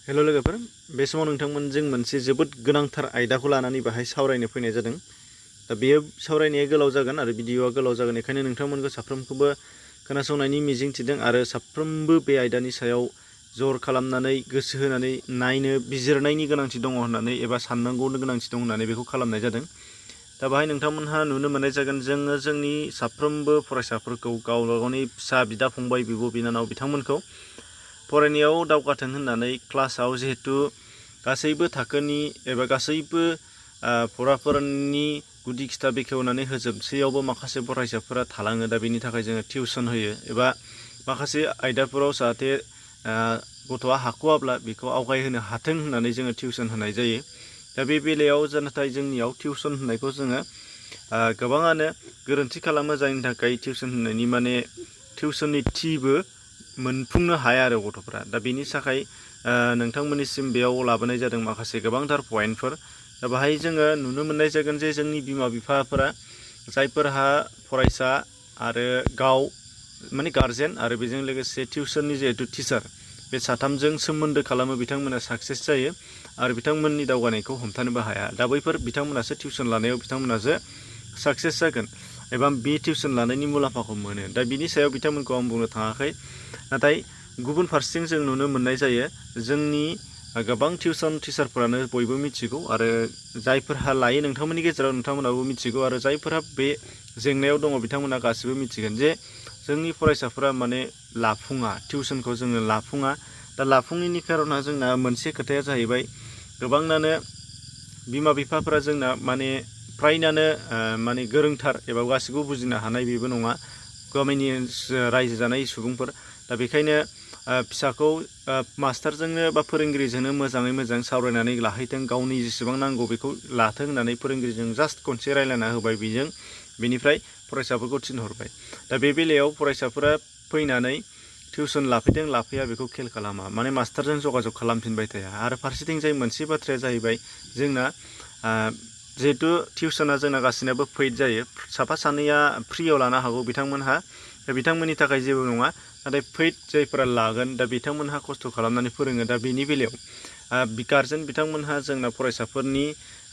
हेल' लोगोफोर बे समाव नोंथांमोनजों मोनसे जोबोद गोनांथार आयदाखौ लानानै बाहाय सावरायनो फैनाय जादों। दा बेयो सावरायनाया गोलाव जागोन आरो भिडिअआ गोलाव जागोन, बेखायनो नोंथांमोनखौ साफ्रोमखौबो खोनासंनायनि मिजिं थिदों आरो साफ्रोमबो बे आयदानि सायाव जर खालामनानै गोसो होनानै नायनो बिजिरनायनि गोनांथि दङ होननानै एबा साननांगौनि गोनांथि दं होननानै बेखौ खालामनाय जादों। दा बाहाय नोंथांमोनहा नुनो मोननाय जागोन जोङो जोंनि साफ्रोमबो फरायसाफोरखौ गावबा गावनि फिसा बिदा फंबाय बिब' बिनानाव बिथांमोनखौ फरायनायाव दावगाथों होननानै क्लासाव जिहेतु गासैबो थाखोनि एबा गासैबो फराफोरनि गुदि खिथा बेखेवनानै होजोबसेयावबो माखासे फरायसाफोरा थालाङो। दा बेनि थाखाय जोङो टिउसन होयो एबा माखासे आयदाफोराव जाहाथे गथ'आ हाख'वाब्ला बेखौ आवगायहोनो हाथों होननानै जोङो टिउसन होनाय जायो। दा बे बेलायाव नाथाय जोंनियाव टिउसन होनायखौ जोङो गोबाङानो गोरोन्थि खालामो, जायनि थाखाय टिउसन होनायनि माने टिउसननि थिबो मोनफुंनो हाया आरो गथ'फ्रा। दा बेनि थाखाय नोंथांमोननिसिम बेयाव लाबोनाय जादों माखासे गोबांथार पइन्टफोर। दा बाहाय जोङो नुनो मोननाय जागोन जे जोंनि बिमा बिफाफोरा जायफोरहा फरायसा आरो गाव माने गारजेन आरो बेजों लोगोसे टिउसननि जिहेतु टिचार बे साथामजों सोमोन्दो खालामो बिथांमोना साक्सेस जायो आरो बिथांमोननि दावगानायखौ हमथानोबो हाया। दा बैफोर बिथांमोनासो टिउसन लानायाव बिथांमोनासो साक्सेस जागोन एबा बे टिउसन लानायनि मुलाम्फाखौ मोनो। दा बिनि सायाव बिथांमोनखौ आं बुंनो थाङाखै, नाथाय गुबुन फारसेथिं जों नुनो मोननाय जायो जोंनि गोबां टिउसन टिचारफोरानो बयबो मिथिगौ आरो जायफोरहा लायो नोंथांमोननि गेजेराव नोंथांमोनाबो मिथिगौ आरो जायफोरा बे जेंनायाव दङ बिथांमोना गासिबो मिथिगोन जे जोंनि फरायसाफोरा माने लाफुङा, टिउसनखौ जोङो लाफुङा। दा लाफुङैनि खारना जोंना मोनसे खोथाया जाहैबाय गोबांनानो बिमा बिफाफोरा जोंना माने फ्रायनानो माने गोरोंथार एबा गासिखौबो बुजिनो हानाय बेबो नङा गामिनि रायजो जानाय सुबुंफोर। दा बेखायनो फिसाखौ मास्टारजोंनो बा फोरोंगिरिजोंनो मोजाङै मोजां सावरायनानै लाहैथों, गावनि जेसेबां नांगौ बेखौ लाथों होननानै फोरोंगिरिजों जास्ट खनसे रायज्लायना होबाय, बेनिफ्राय फरायसाफोरखौ थिनहरबाय। दा बे बेलायाव फरायसाफोरा फैनानै टिउसन लाफैदों लाफैया बेखौ खेल खालामा, माने मास्टारजों जगाजग खालामफिनबाय थाया। आरो फारसेथिं जाय मोनसे बाथ्राया जाहैबाय जोंना जिहेतु टिउसना जोंना गासिनाबो पेइड जायो, साफा सानैया फ्रियाव लानो हागौ बिथांमोनहा, दा बिथांमोननि थाखाय जेबो नङा। नाथाय पेइड जायफोरा लागोन दा बिथांमोनहा खस्थ' खालामनानै फोरोङो। दा बेनि बेलायाव गारजेन बिथांमोनहा जोंना फरायसाफोरनि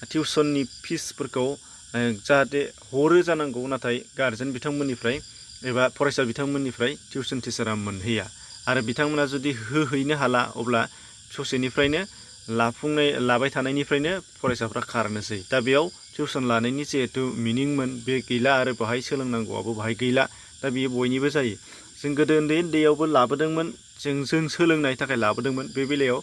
टिउसननि फिसफोरखौ जाहाथे हरो जानांगौ, नाथाय गारजेन बिथांमोननिफ्राय एबा फरायसा बिथांमोननिफ्राय टिउसन टिचारा मोनहैया आरो बिथांमोना जुदि होहैनो हाला अब्ला ससेनिफ्रायनो लाबाय थानायनिफ्रायनो फरायसाफ्रा खारनोसै। दा बेयाव टिउसन लानायनि जिहेतु मिनिंमोन बे गैला आरो बाहाय सोलोंनांगौआबो बाहाय गैला। दा बेयो बयनिबो जायो। जों गोदो उन्दैयावबो लाबोदोंमोन, जों सोलोंनायनि थाखाय लाबोदोंमोन। बे बेलायाव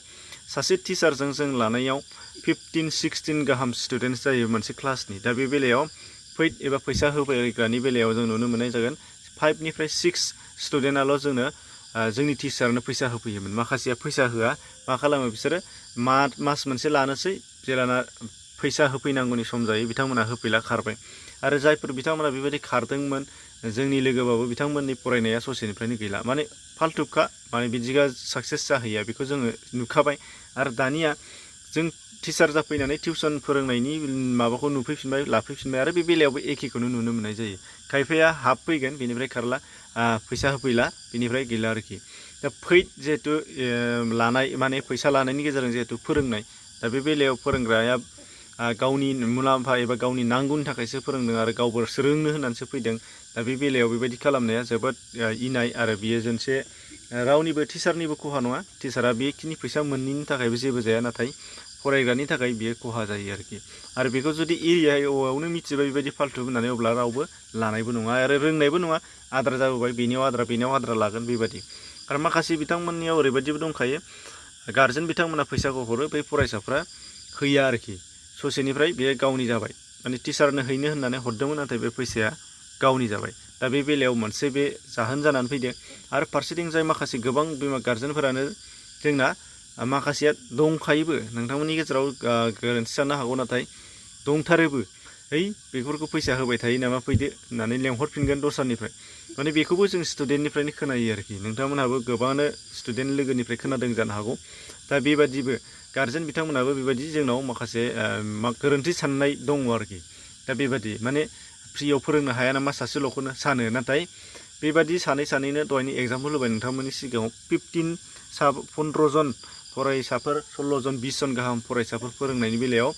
सासे टिचारजों जों लानायाव 15-16 गाहाम स्टुडेन्टस जायो मोनसे क्लासनि। दा बे बेलायाव पेइड एबा फैसा होफैग्रानि बेलायाव जों नुनो मोननाय जागोन 5निफ्राय 6 स्टुडेन्टआल' जोंनि टिचारनो फैसा होफैयोमोन। माखासेया फैसा होआ, मा खालामो बिसोरो मास मोनसे लानोसै, जेलाना फैसा होफैनांगौनि सम जायो बिथांमोना होफैला खारबाय। आरो जायफोर बिथांमोना बेबायदि खारदोंमोन जोंनि लोगोबाबो बिथांमोननि फरायनाया ससेनिफ्रायनो गैला, माने फाल्थुखा, माने बिदिगा साक्सेस जाहैया बेखौ जोङो नुखाबाय। आरो दानिया जों टिचार जाफैनानै टिउसन फोरोंनायनि माबाखौ नुफैफिनबाय, लाफैफिनबाय आरो बे बेलायावबो एखेखौनो नुनो मोननाय जायो। खायफाया हाफ फैगोन बेनिफ्राय खारला, फैसा होफैला बेनिफ्राय गैला आरोखि। दा पेइड जिहेतु लानाय माने फैसा लानायनि गेजेरजों जिहेतु फोरोंनाय, दा बे बेलायाव फोरोंग्राया गावनि मुलाम्फा एबा गावनि नांगौनि थाखायसो फोरोंदों आरो गावबो रोंनो होननानैसो फैदों। दा बे बेलायाव बेबायदि खालामनाया जोबोद इनाय आरो बियो मोनसे रावनिबो टिचारनिबो खहा नङा। टिचारा बेखिनि फैसा मोनैनि थाखायबो जेबो जाया, नाथाय फरायग्रानि थाखाय बियो खहा जायो आरोखि। आरो बेखौ जुदि एरियायावनो मिथिबाय बेबायदि फाल्थु होननानै अब्ला रावबो लानायबो नङा आरो रोंनायबो नङा, आद्रा जाबोबाय, बेनियाव आद्रा लागोन बेबायदि। आरो माखासे बिथांमोननियाव ओरैबायदिबो दंखायो, गारजेन बिथांमोना फैसाखौ हरो, बै फरायसाफ्रा हैया आरोखि। ससेनिफ्राय बेयो गावनि जाबाय, माने टिचारनो हैनो होननानै हरदोंमोन नाथाय बे फैसाया गावनि जाबाय। दा बे बेलायाव मोनसे बे जाहोन जानानै फैदों। आरो फारसेथिं जाय माखासे गोबां बिमा गारजेनफोरानो जोंना माखासेया दंखायोबो, नोंथांमोननि गेजेराव गोरोन्थि जानो हागौ, नाथाय दंथारोबो, बेफोरखौ फैसा होबाय थायो नामा फैदो होननानै लेंहरफिनगोन दस्रानिफ्राय, माने बेखौबो जों स्टुडेन्टनिफ्रायनो खोनायो आरोखि। नोंथांमोनहाबो गोबाङानो स्टुडेन्ट लोगोनिफ्राय खोनादों जानो हागौ। दा बेबादिबो गारजेन बिथांमोनाबो बेबायदि जोंनाव माखासे गोरोन्थि साननाय दङ आरोखि। दा बेबादि माने फ्रियाव फोरोंनो हाया नामा सासेल'खौनो सानो, नाथाय बेबादि सानैनो दहायनि एग्जाम्पल होबाय नोंथांमोननि सिगाङाव 15-15 जन फरायसाफोर 16 जन 20 जन गाहाम फरायसाफोर फोरोंनायनि बेलायाव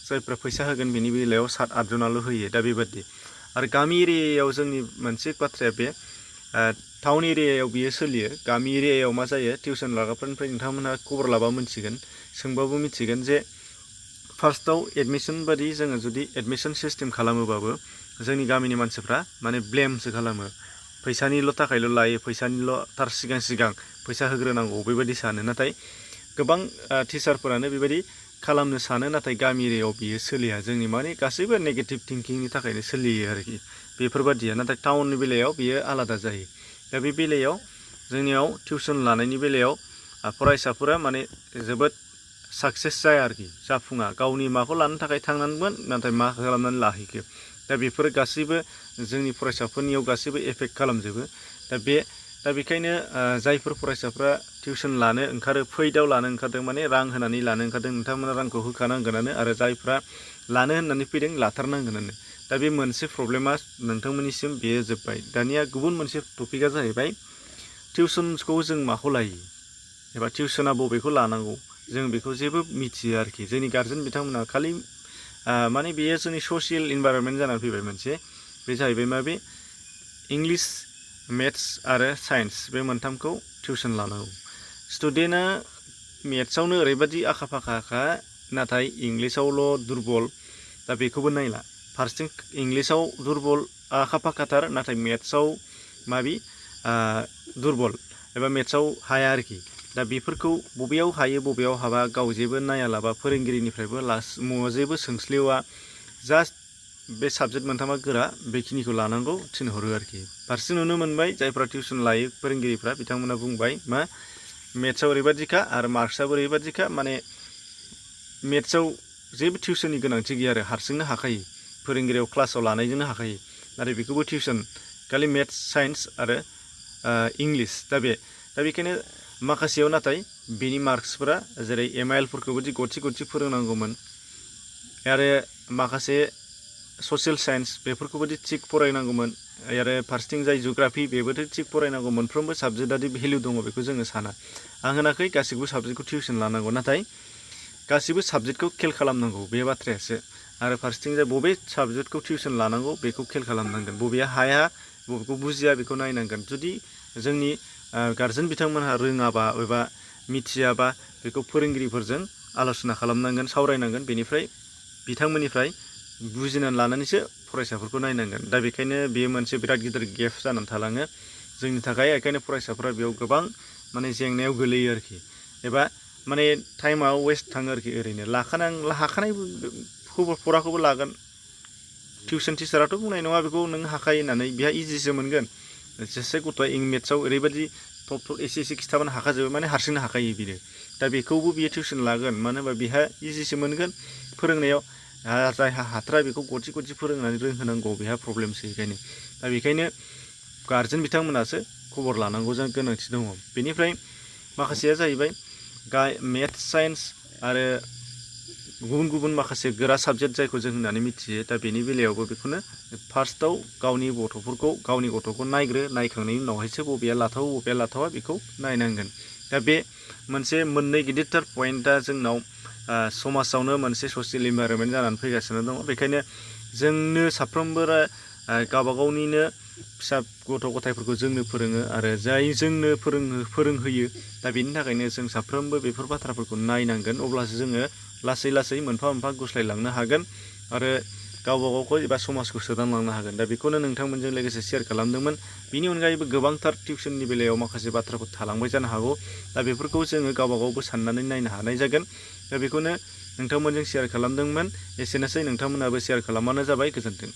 जायफ्रा फैसा होगोन बेनि बेलायाव 7-8 जनाल' होयो दा बेबादि आरो गामि एरियायाव जोंनि मोनसे बाथ्राया बे टाउन एरियायाव बियो सोलियो गामि एरियायाव मा जायो टिउसन लाग्राफोरनिफ्राय नोंथांमोनहा खबर लाबा मिथिगोन सोंबाबो मिथिगोन जे फार्स्टआव एडमिसन बादि जोङो जुदि एडमिसन सिस्टेम खालामोबाबो जोंनि गामिनि मानसिफ्रा माने ब्लेमसो खालामो फैसानिल' थाखायल' लायो फैसानिल' थार सिगां फैसा होग्रोनांगौ बेबायदि सानो नाथाय गोबां टिचारफोरानो बेबायदि खालामनो सानो नाथाय गामि एरियायाव बियो सोलिया जोंनि माने गासैबो नेगेटिभ थिंकिंनि थाखायनो सोलियो आरोखि बेफोरबादिया नाथाय टाउननि बेलायाव बियो आलादा जायो दा बे बेलायाव जोंनियाव टिउसन लानायनि बेलायाव फरायसाफोरा माने जोबोद साक्सेस जाया आरोखि जाफुङा गावनि माखौ लानो थाखाय थांनांगोन नाथाय मा खालामनानै लाहैखो दा बेफोर गासैबो जोंनि फरायसाफोरनियाव गासैबो एफेक्ट खालामजोबो दा बेखायनो जायफोर फरायसाफ्रा टिउसन लानो ओंखारो फैदाव लानो ओंखारदों माने रां होनानै लानो ओंखारदों नोंथांमोना रांखौ होखानांगोनानो आरो जायफ्रा लानो होननानै फैदों लाथारनांगोनानो दा बे मोनसे प्रब्लेमा नोंथांमोननिसिम बेयो जोब्बाय दानिया गुबुन मोनसे टपिकआ जाहैबाय टिउसनखौ जों माखौ लायो एबा टिउसना बबेखौ लानांगौ जों बेखौ जेबो मिथियो आरोखि जोंनि गार्जेन बिथांमोना खालि माने बेयो जोंनि ससियेल इनभाइरनमेन्ट जानानै फैबाय मोनसे बे जाहैबाय मा बे इंलिश मेथ्स आरो साइन्स बे मोनथामखौ टिउसन लानांगौ स्टुडेन्टआ मेथ्सआवनो ओरैबायदि आखा फाखाखा नाथाय इंलिसावल' दुरबल दा बेखौबो नायला फारसेथिं इंलिसाव दुरबल आखा फाखाथार नाथाय मेथ्सआव माबि दुरबल एबा मेथ्सआव हाया आरोखि दा बेफोरखौ बबेयाव हायो बबेयाव हाबा गाव जेबो नायालाबा फोरोंगिरिनिफ्रायबो जेबो सोंस्लिवा जास्ट बे साबजेक्ट मोनथामा गोरा बेखिनिखौ लानांगौ थिनहरो आरोखि फारसे नुनो मोनबाय जायफ्रा टिउसन लायो फोरोंगिरिफ्रा बिथांमोना बुंबाय मा मेथ्सआव ओरैबादिखा आरो मार्क्सआबो ओरैबादिखा माने मेथ्सआव जेबो टिउसननि गोनांथि गैया आरो हारसिंनो हाखायो फोरोंगिरियाव क्लासाव लानायजोंनो हाखायो नाथाय बेखौबो टिउसन खालि मेथ्स साइन्स आरो इंलिश दा बेखायनो माखासेयाव नाथाय बेनि मार्क्सफोरा जेरै MIL-फोरखौबो गथि फोरोंनांगौमोन आरो माखासे ससियेल साइन्स बेफोरखौबोदि थिग फरायनांगौमोन आरो फारसेथिं जाय जिअग्राफि बेबोथ' थिग फरायनांगौ मोनफ्रोमबो साबजेक्टआदि भेलु दङ बेखौ जोङो साना आं होनाखै गासिबो साबजेक्टखौ टिउसन लानांगौ नाथाय गासिबो साबजेक्टखौ खेल खालामनांगौ बे बाथ्रायासो आरो फारसेथिं जाय बबे साबजेक्टखौ टिउसन लानांगौ बेखौ खेल खालामनांगोन बबेया हाया बबेखौ बुजिया बेखौ नायनांगोन जुदि जोंनि गार्जेन बिथांमोनहा रोङाबा एबा मिथियाबा बेखौ फोरोंगिरिफोरजों आल'सना खालामनांगोन सावरायनांगोन बेनिफ्राय बिथांमोननिफ्राय बुजिनानै लानानैसो फरायसाफोरखौ नायनांगोन दा बेखायनो बेयो मोनसे बिराद गिदिर गेप जानानै थालाङो जोंनि थाखाय बेखायनो फरायसाफोरा बेयाव गोबां माने जेंनायाव गोलैयो आरोखि एबा माने टाइमा वेस्ट थाङो आरोखि ओरैनो हाखानाय फराखौबो लागोन टिउसन टिचाराथ' बुंनाय नङा बेखौ नों हाखायो होननानै बेहा इजिसो मोनगोन जेसे गथ'आ मेथ्सआव ओरैबायदि थब एसे खिथाबानो हाखाजोबो माने हारसिंनो हाखायो बियो दा बेखौबो बियो टिउसन लागोन मानो होनबा बेहा इजिसो मोनगोन फोरोंनायाव जायहा हाथारा बेखौ गथि फोरोंनानै रोंहोनांगौ बेहा प्रब्लेमसो बेखायनो गार्जेन बिथांमोनासो खबर लानांगौ गोनांथि दङ बेनिफ्राय माखासेया जाहैबाय मेथ्स साइन्स आरो गुबुन माखासे गोरा साबजेक्ट जायखौ जों होननानै मिथियो दा बेनि बेलायावबो बेखौनो फार्स्टआव गावनि गथ'खौ नायखांनायनि उनावहायसो बबेया लाथावा बेखौ नायनांगोन दा बे मोनसे मोननै गिदिरथार पइन्टआ जोंनाव समाजावनो मोनसे ससियेल इनभाइरनमेन्ट जानानै फैगासिनो दङ बेखायनो जोंनो साफ्रोमबो गावबा गावनिनो फिसा गथ' गथायफोरखौ जोंनो फोरोङो आरो जाय जोंनो फोरोंहोयो दा बेनि थाखायनो जों साफ्रोमबो बेफोर बाथ्राफोरखौ नायनांगोन अब्लासो जोङो लासै मोनफा गुस्लायलांनो हागोन आरो गावबा गावखौ एबा समाजखौ सोदांलांनो हागोन दा बेखौनो नोंथांमोनजों लोगोसे शेयार खालामदोंमोन बिनि अनगायैबो गोबांथार टिउसननि बेलायाव माखासे बाथ्राफोर थालांबाय जानो हागौ दा बेफोरखौ जोङो गावबा गावबो साननानै नायनो हानाय जागोन दा बेखौनो नोंथांमोनजों शेयार खालामदोंमोन एसेनोसै नोंथांमोनाबो शेयार खालामबानो जाबाय गोजोन्थों।